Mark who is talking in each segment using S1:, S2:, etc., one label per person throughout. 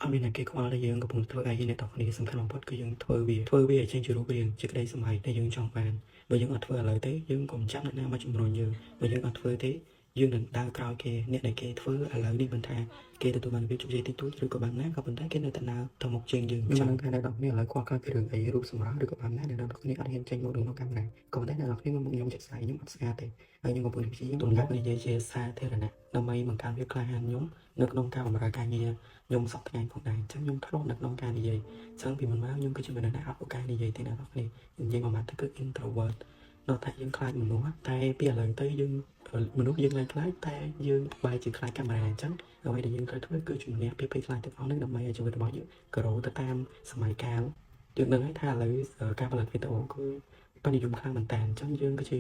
S1: អត់មានអ្នកគេខ្វល់ថាយើងកំពុងធ្វើអីអ្នកទាំងគ្នាសំខាន់បំផុតគឺយើងធ្វើវាធ្វើវាឲ្យចេញជារូបរាងជាក្តីសម័យដែលយើងចង់បានបើយើងអត់ធ្វើឥឡូវទេយើងកុំចាំអ្នកណាមកជំរុញយើងបើយើងអត់ធ្វើទេយើងនឹងដើរក្រោយគេអ្នកដែលគេធ្វើឥឡូវនេះមិនថាគេទទួលបានភាពជោគជ័យតិចតួចឬក៏បានណាក៏ប៉ុន្តែគេនៅតែដើរទៅមុខជាងយើងខ្ញុំមិនដឹងថាអ្នកទាំងគ្នាឥឡូវខ្វល់ខ្លាចពីរឿងអីរូបសម្រស់ឬក៏បានណាអ្នកទាំងគ្នាអត់ហ៊ានចេញមកក្នុងកាមេរ៉ាក៏ប៉ុន្តែអ្នកទាំងគ្នាមកមុខខ្ញុំចិត្តស្អាតខ្ញុំអត់ស្អាតទេហើយខ្ញុំកំពុងព្យាយាមទម្លាប់និយាយជាសាធារណៈដើម្បីបង្កើនភាពក្លាហានខ្ញុំនៅក្នុងការបម្រើការងារខ្ញុំសពថ្ងៃផងដែរអញ្ចឹងខ្ញុំធ្លាប់នៅក្នុងការនិយាយអញ្ចឹងពីមុនមកខ្ញុំគឺជាមនុស្សដែលអត់ឱកាសនិយាយទេអ្នកទាំងគ្នានិយាយមួយម៉ាត់ទៅគឺ introvert ដល់តែយើងខ្លាចមនុស្សតែពីឥឡូវទៅយើងមនុស្សយើងឡើងខ្លាចតែយើងបែរជាខ្លាចកាមេរ៉ាអញ្ចឹងអ្វីដែលយើងត្រូវធ្វើគឺជំនះភាពភ័យខ្លាចទាំងអស់នេះដើម្បីឲ្យជីវិតរបស់យើងក្រោទៅតាមសម័យកាលយើងដឹងហើយថាឥឡូវការផលិតវីដេអូគឺពេញនិយមខ្លាំងមែនតើអញ្ចឹងយើងគឺជា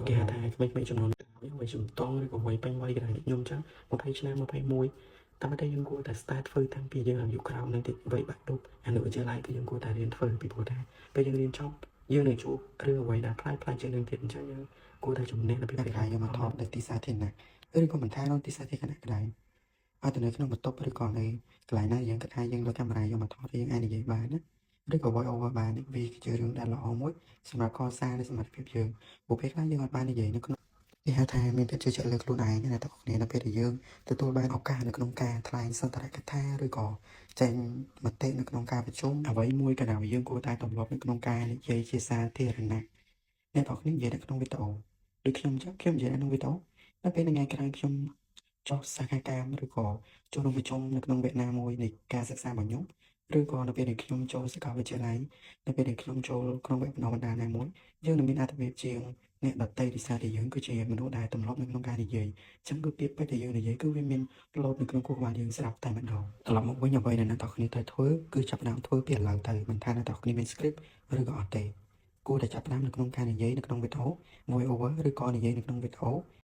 S1: គេហៅថាក្មេងៗចំនួនក្រោយវ័យជំទង់ឬក៏វ័យពេញវ័យក៏ដែរខ្ញុំអញ្ចឹង20ឆ្នាំ21តាមតែយើងគួរតែ start ធ្វើតាំងពីយើងអាយុក្រោមនឹងតិចវ័យបាក់ឌុបអនុវិទ្យាល័យគឺយើងគួរតែរៀនធ្វើពីព្រោះថាពេលយើងរៀនចប់យើងនឹងជួបរឿងអ្វីដែលប្លែកប្លែកជាងនឹងទៀតអញ្ចឹងយើងគួរតែជំនះនៅពី
S2: កាមេរ៉ាយកមកថតនៅទីសាធារណៈឬក៏មិនថានៅទីសាធារណៈក៏ដោយឲ្យតែនៅក្នុងបន្ទប់ឬក៏នៅកន្លែងណាយើងគិតថាយើងលើកកាមេរ៉ាយកមកថតយើងអាចនិយាយបានណាឬក៏ voice over បាននេះវាគឺជារឿងដែលល្អមួយសម្រាប់កសាងនូវសមត្ថភាពយើងព្រោះពេលខ្លះយើងអត់បាននិយាយនៅក្នុងគេហៅថាមានភាពជឿជាក់លើខ្លួនឯងណាទាំងអស់គ្នានៅពេលដែលយើងទទួលបានឱកាសនៅក្នុងការថ្លែងសន្ទរកថាឬក៏ចេញមតិនៅក្នុងការប្រជុំអ្វីមួយក៏ដោយយើងគួរតែទម្លាប់នៅក្នុងការនិយាយជាសាធារណៈអ្នកទាំងអស់គ្នានិយាយនៅក្នុងវីដេអូដូចខ្ញុំអញ្ចឹងខ្ញុំនិយាយនៅក្នុងវីដេអូដល់ពេលថ្ងៃក្រោយខ្ញុំចុះសាខាកម្មឬក៏ចូលរួមប្រជុំនៅក្នុងវគ្គណាមួយនៃការសិក្សារបស់ខ្ញុំឬក៏នៅពេលដែលខ្ញុំចូលសាកលវិទ្យាល័យនៅពេលដែលខ្ញុំចូលក្នុងវគ្គបណ្ដុះបណ្ដាលណាមួយយើងនឹងមានអត្ថប្រយោជន៍ជាងអ្នកដទៃដោយសារតែយើងគឺជាមនុស្សដែលទម្លាប់នៅក្នុងការនិយាយអញ្ចឹងគឺពាក្យពេចន៍ដែលយើងនិយាយគឺវាមានលោតនៅក្នុងខួរក្បាលយើងស្រាប់តែម្ដងត្រឡប់មកវិញអ្វីដែលអ្នកទាំងគ្នាត្រូវធ្វើគឺចាប់ផ្ដើមធ្វើពីឥឡូវទៅមិនថាអ្នកទាំងគ្នាមាន script ឬក៏អត់ទេគួរតែចាប់ផ្ដើមនៅក្នុងការនិយាយនៅក្នុងវីដេអូ voice over ឬក៏និយាយនៅក្នុងវីដេអូ។